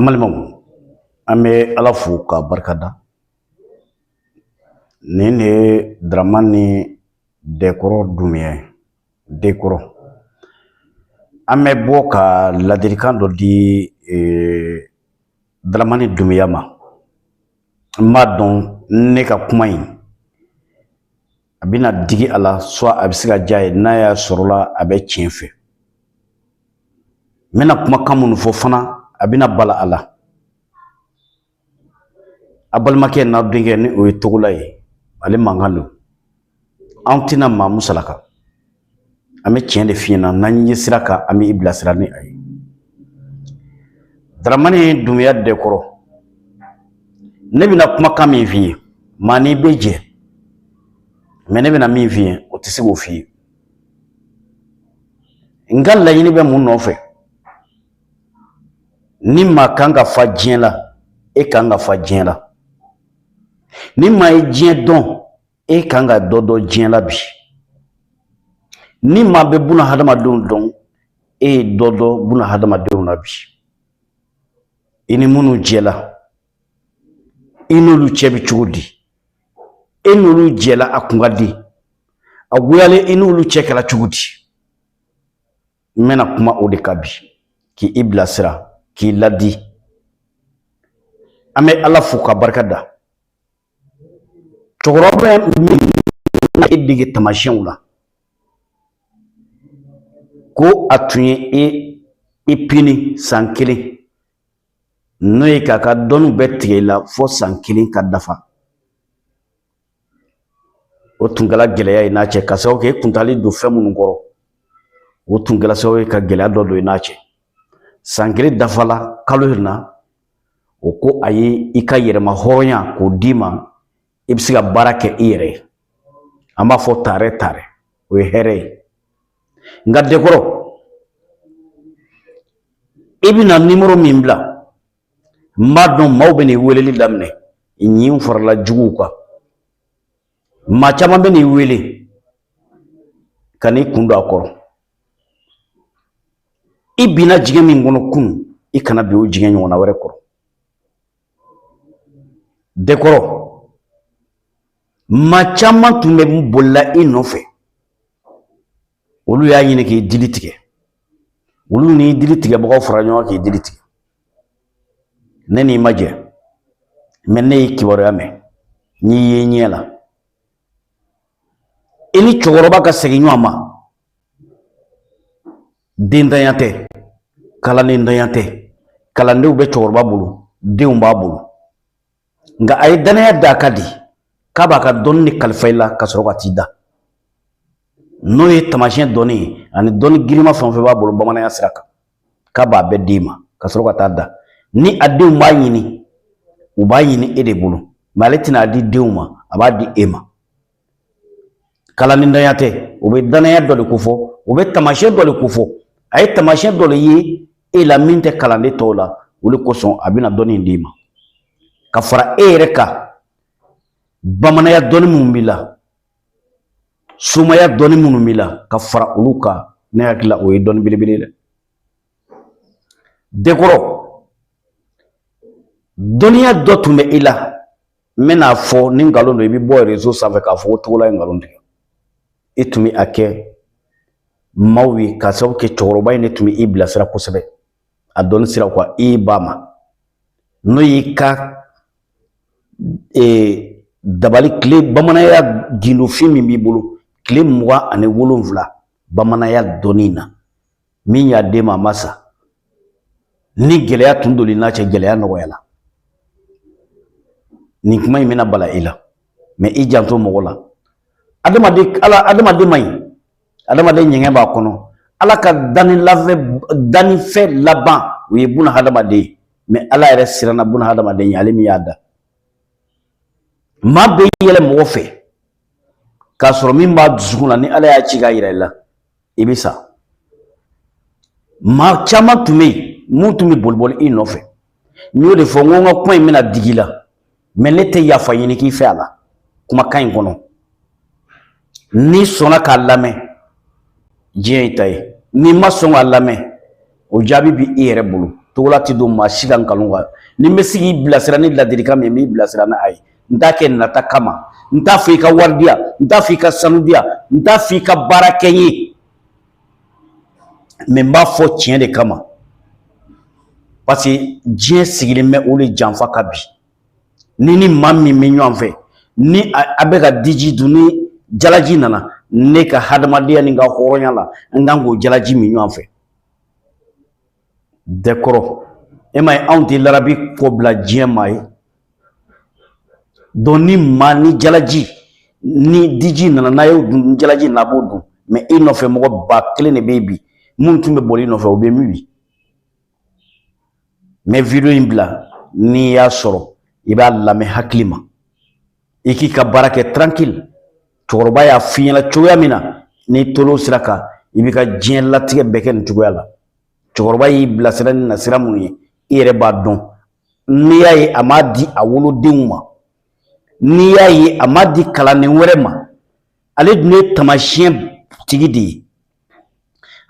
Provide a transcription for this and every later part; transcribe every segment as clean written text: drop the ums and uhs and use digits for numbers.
An balimaw, an bɛ Ala fo k'a barika da. Nin de ye Daramani Dɛkɔrɔ Dunbiya ye, Dekɔrɔ. An bɛ bɔ ka ladilikan dɔ di Daramani Dunbiya ma. N b'a dɔn ne ka kuma in a bɛna digi a la, soit a bɛ se ka diya a ye, n'a y'a sɔrɔla a bɛ tiɲɛ fɛ. N bɛna kumakan minnu fɔ fana, a bɛna bala a la. A balimakɛ n'a denkɛ, ni o ye Togola ye, ale mankan don. Anw tɛna maa musalaka, an bɛ tiɲɛ de f'i ɲɛna. N'an ye sira kan, an bɛ i bilasira ni a ye. Daramani Dunbiya Dɛkɔrɔ, ne bɛna kumakan min f'i ye, maa n'i bɛ jɛ mɛ, ne bɛna min f'i ye, o tɛ se k'o f'i ye. N ka laɲini bɛ mun nɔfɛ? Ni maa kan ka fa diɲɛ la, e kan ka fa diɲɛ la. Ni maa ye diɲɛ dɔn, e kan ka dɔ dɔn diɲɛ la bi. Ni maa bɛ buna hadamadenw dɔn, e ye dɔ dɔn buna hadamadenw na bi. I ni minnu jɛla, i n'olu cɛ bɛ cogo di? E n'olu jɛla, a kun ka di, a goyalen, i n'olu cɛ kɛra cogo di? N bɛna kuma o de kan bi, k'i bilasira, k'i ladi. An bɛ Ala fo ka barika da. Cɛkɔrɔba min e dege tamasiyɛnw la, ko a tun ye e i pini san kelen, n'o ye k'a ka dɔnniw bɛɛ tigɛ i la fo san kelen ka dafa, o tun kɛra gɛlɛya ye n'a cɛ, ka sababu kɛ e kuntali don fɛn minnu kɔrɔ, o tun kɛra sababu ye ka gɛlɛya dɔ don i n'a cɛ. San kelen dafala kalo in na, o ko a ye i ka yɛrɛma hɔrɔnya k'o d'i ma, i bɛ se ka baara kɛ i yɛrɛ ye. An b'a fɔ taarɛ taarɛ, o ye hɛrɛ ye. Nka Dɛkɔrɔ, i bɛna nimoro min bila, n b'a dɔn maaw bɛ n'i weleli daminɛ. Ɲin farala juguw kan, maa caman bɛ n'i wele ka n'i kun don a kɔrɔ. I binna jiginɛ min kɔnɔ kunun, i kana bin o jiginɛ ɲɔgɔnna wɛrɛ kɔrɔ. Dɛkɔrɔ, maa caman tun bɛ bolila i nɔfɛ, olu y'a ɲini k'i dili tigɛ. Olu n'i dili tigɛbagaw fara ɲɔgɔn k'i dili tigɛ. Ne n'i ma jɛ mɛ, ne y'i kibaruya mɛn, n'i ye ɲɛ la, i ni cɛkɔrɔba ka segin ɲɔgɔn ma, dentanya tɛ, kalandentanya tɛ. Kalandenw bɛ cɛkɔrɔba bolo, denw b'a bolo, nka a ye danaya da a kan di k'a b'a ka dɔnni de kalifa i la ka sɔrɔ ka t'i da, n'o ye taamasiyɛn dɔnni ye ani dɔnni girinma fɛn o fɛn b'a bolo bamananya sira kan, k'a b'a bɛɛ d'i ma ka sɔrɔ ka taa da. Ni a denw b'a ɲini, u b'a ɲini e de bolo, mɛ ale tɛna a di denw ma, a b'a di e ma. Kalandentanya tɛ, o bɛ danaya dɔ de kofɔ, o bɛ taamasiyɛn dɔ de kofɔ. A ye taamasiyɛn dɔ de ye e la min tɛ kalanden tɔw la, o de kosɔn a bɛna dɔnni in d'i ma ka fara e yɛrɛ kan. Bamananya dɔnni minnu b'i la, somaya dɔnni minnu b'i la, ka fara olu kan, ne hakili la o ye dɔnni belebele ye dɛ. Dɛkɔrɔ, dɔnniya dɔ tun bɛ i la, n bɛn'a fɔ ni nkalon don, i bɛ bɔ réseau sanfɛ k'a fɔ ko Togola ye nkalon tigɛ. I tun bɛ a kɛ maaw ye k'a sababu kɛ cɛkɔrɔba in de tun bɛ i bilasira kosɛbɛ a dɔnni siraw kan, i ba ma, n'o y'i ka dabali tile bamananya gindofin min b'i bolo, tile 27 bamananya dɔnni na, min y'a d'e ma, a ma sa. Ni gɛlɛya tun donn'i n'a cɛ, gɛlɛya nɔgɔyala. Nin kuma in bɛna bala i la, mɛ i janto mɔgɔ la. Adamaden, ala adamaden man ɲi, adamaden ɲɛgɛn b'a kɔnɔ. Ala ka dannifɛn laban, o ye buna hadamaden ye, mɛ Ala yɛrɛ siranna buna hadamaden ye, ale min y'a da. Maa bɛ yɛlɛ mɔgɔ fɛ k'a sɔrɔ min b'a dusukun na, ni Ala y'a ci k'a yira i la, i bɛ sa. Maa caman tun bɛ yen mun tun bɛ boliboli i nɔfɛ. N y'o de fɔ, n ko n ka kuma in bɛna digi i la, mɛ ne tɛ yafa ɲini k'i fɛ a la. Kumakan in kɔnɔ, n'i sɔnna k'a lamɛn, diɲɛ y'i ta ye. N'i ma sɔn k'a lamɛn, o jaabi bɛ i yɛrɛ bolo. Togola ti don maa si ka nkalon kan. Ni n bɛ se k'i bilasira ni ladilikan min ye, n b'i bilasira n'a ye. N t'a kɛ nata kama, n t'a fɔ i ka wari di yan, n t'a fɔ i ka sanu di yan, n t'a fɔ i ka baara kɛ n ye, mais n b'a fɔ tiɲɛ de kama, parce que diɲɛ sigilen bɛ o de janfa kan bi. Ni ni maa min bɛ ɲɔgɔn fɛ, ni a bɛ ka diji dun, ni jalaji nana, ne ka hadamadenya ni n ka hɔrɔnya la, n kan k'o jalaji min ɲɔgɔn fɛ. Dɛkɔrɔ, e m'a ye, anw tɛ larabi kɔ bila diɲɛ maa ye. Donc ni maa ni jalaji ni diji nana, n'a y'o dun, ni jalaji nana, a b'o dun. Mais i nɔfɛ mɔgɔ 1000 de bɛ yen bi, minnu tun bɛ boli i nɔfɛ, o bɛ min bi? N bɛ video in bila, n'i y'a sɔrɔ i b'a lamɛn hakili ma, i k'i ka baara kɛ tranquille. Cɛkɔrɔba y'a f'i ɲɛna cogoya min na, n'i tor'o sira kan, i b'i ka diɲɛ latigɛ bɛɛ kɛ nin cogoya la. Cɛkɔrɔba y'i bilasira ni nasira minnu ye, i yɛrɛ b'a dɔn. N'i y'a ye a m'a di a wolodenw ma, n'i y'a ye a m'a di kalanden wɛrɛ ma, ale dun ye taamasiyɛn tigi de ye.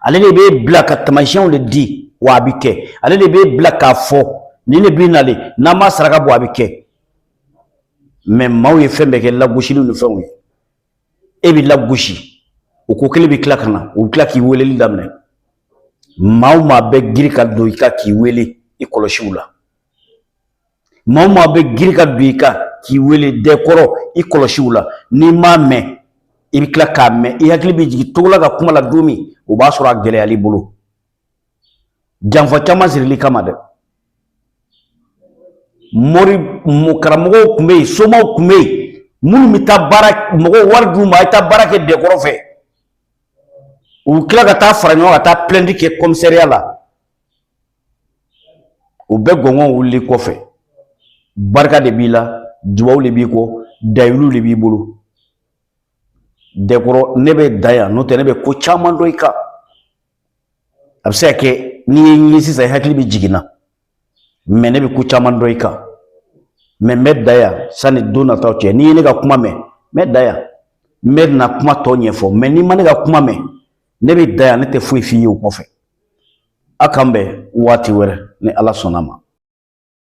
Ale de bɛ bila ka taamasiyɛnw de di, wa a bɛ kɛ. Ale de bɛ bila k'a fɔ nin de bɛ nalen, n'an ma saraka bɔ, a bɛ kɛ. Mais maaw ye fɛn bɛɛ kɛ lagosiliw ni fɛnw ye. E bɛ lagosi, o ko kelen bɛ tila ka na, u bɛ tila k'i weleli daminɛ. Maa o maa bɛ girin ka don i kan k'i wele, i kɔlɔsi u la. Maa o maa bɛ girin ka don i kan k'i wele dɛkɔrɔ, i kɔlɔsi u la. N'i m'a mɛn, i bɛ tila k'a mɛn, i hakili bɛ jigin Togola ka kuma la don min, o b'a sɔrɔ a gɛlɛyal'i bolo. Janfa caman sirili kama dɛ. Mori karamɔgɔw tun bɛ yen, somaw tun bɛ yen, minnu bɛ taa baara, mɔgɔw wari d'u ma, a ye taa baara kɛ dɛkɔrɔ fɛ. U bɛ tila ka taa fara ɲɔgɔn kan ka taa plainte kɛ commissariat la. O bɛɛ gɔngɔn wulili kɔfɛ, barika de b'i la, duwawu de b'i kɔ, dayilu de b'i bolo. Dɛkɔrɔ, ne bɛ dan yan, n'o tɛ ne bɛ ko caman dɔn i kan. A bɛ se ka kɛ n'i ye n ye sisan, i hakili bɛ jigin na, mais ne bɛ ko caman dɔn i kan. Mais n bɛ dan yan sani don nataw cɛ. N'i ye ne ka kuma mɛn, n bɛ dan yan, n bɛ na kuma tɔ ɲɛfɔ. Mais n'i ma ne ka kuma mɛn, ne bɛ dan yan, ne tɛ foyi f'i ye o kɔfɛ. A k'an bɛn waati wɛrɛ ni Ala sɔnna ma.